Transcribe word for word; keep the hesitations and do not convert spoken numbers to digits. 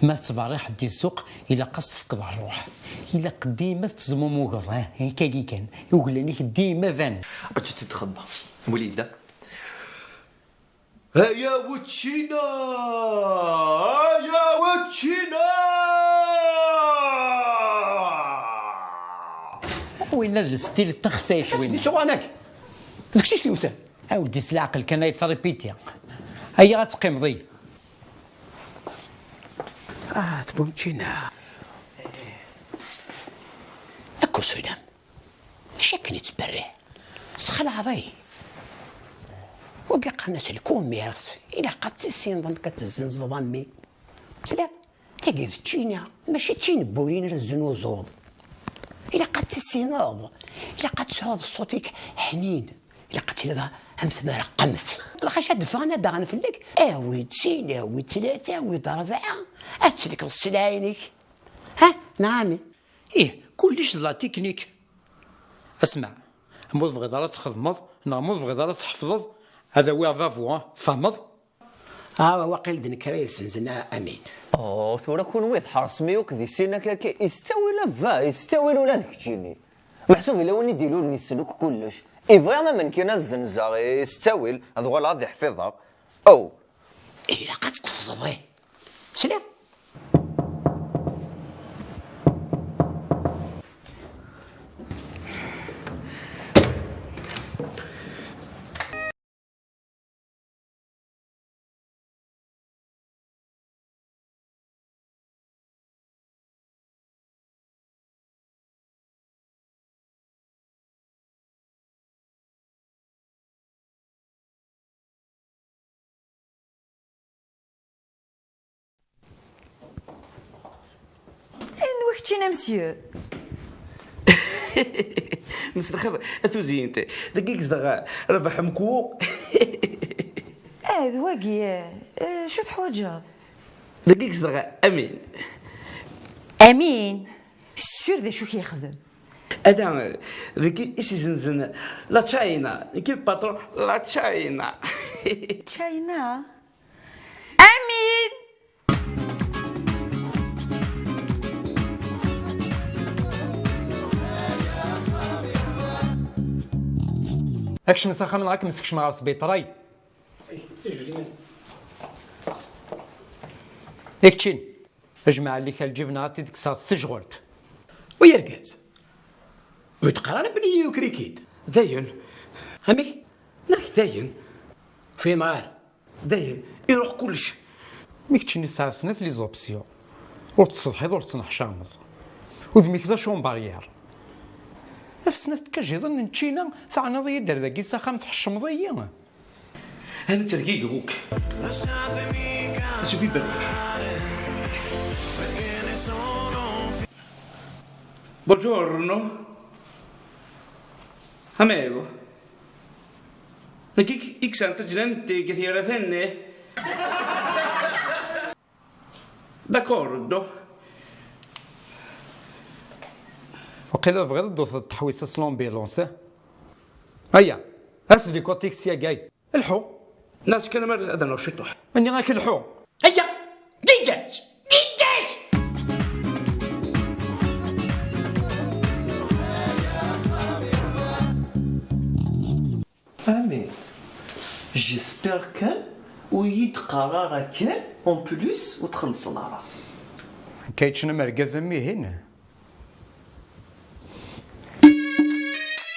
Ma tettberriḥeḍ di ssuq, ilaq ad s-tefkeḍ ṛṛuḥ. Ilaq dima tettezmumugeḍ, eh, akkagi kan. Uglan-ik dima banen. Eǧǧ-itt-id txebba. Wlida. Aya weččina! Aya weččina! Winna d lstil n texsayt, winna. Di suɣanak! D kečč i t-yewten? A weldi, s leɛqel kan, ay ttṛipiti. Aya ad teqqimeḍ-iyi. Ah, tbumčina. Akk usulam. Acu akken ittberriḥ? Sxelɛeḍ-iyi. Wagi qqaren-as lkumirs. Ilaq ad tissineḍ amek ad tezzenzeḍ a mmi. Tesliḍ? Tagi d ččina, mačči d tinbulin ara teznuzuḍ. Ilaq ad tissineḍ. Ilaq ad tesɛuḍ ṣṣut-ik ḥnin. Ilaq ad tiliḍ am tmerqemt. Lxaci ad d-ffɣen ad d-aɣen fell-ak. Awi-d sin, awi-d tlata, awi-d rebɛa. Ad tselkeḍ sselɛa-inek. Ha? Neɣ a mmi? Ih, kullec d la technique. Asma, ma ur tebɣiḍ ara ad txedmeḍ, neɣ ma ur tebɣiḍ ara ad tḥefḍeḍ, ad awiɣ baba, ah, tfehmeḍ? Ah, waqil d nekk ara yessenzen a Amin. Oh, tura kunwi tḥersem-iyi akk di sin akka, akka. Istettawil a baba, istettawil ula d keččini. Meḥsub ila win i d-ilulen yessen akk kullec. Ibɣi am amen kan ad zzenzeɣ, istettawil, ad uɣaleɣ ad iḥfiḍeɣ. Oh! Ilaq ad tqefzeḍ, eh? Tesliḍ? Anwa keččini a monsieur? Mselxir a tuzyint. Dagi i yezdeɣ Rabaḥ Mekwu. Ah, d wagi, eh, acu teḥwaǧeḍ? Dagi i yezdeɣ Amin. Amin? Sûr d acu i k-yexdem? Ala, dagi i s-izenzen la China. Nekk i le patron, la China. China? Amin! Akcem s axxam neɣ ad kem-sekcmeɣ ɣer sbiṭray. I keččin, jmeɛ allik ar lǧib neɣ ad t-id-kkseɣ s tejɣelt. Wa argaz, ur d-qqar ara belli yuker-ik-id. Dayen. Amek? Neɣ dayen? Fhimeɣ ara. Dayen, iruḥ kullec. Mi keččini tesɛiḍ snat les options. Ur tettsetḥiḍ, ur tettneḥcameḍ. Udem-ik d acumbaryer. Af snat tkajiḍin n ččina, teɛniḍ-iyi-d ar dagi s axxam, tḥeccmeḍ-iyi. Ana ttergigiɣ akk. Acu i d-iberrek? Buongiorno. Amigo. Nekk i, i yesɛan tajnant deg tyerratin-nni. D'accordo. Waqila tebɣiḍ ad d-tawḍeḍ teḥwist s l'ambulance, eh? Aya, af di koṭik syagay. Lḥu. Nas kan amar ad rnuɣ ciṭuḥ. Nniɣ-ak lḥu. Aya, dégage, dégage. Amin. J'espère kan ur iyi-d-qqar ara kan, en plus, ur txellṣeḍ ara. Akka yeččen am urgaz am wihin.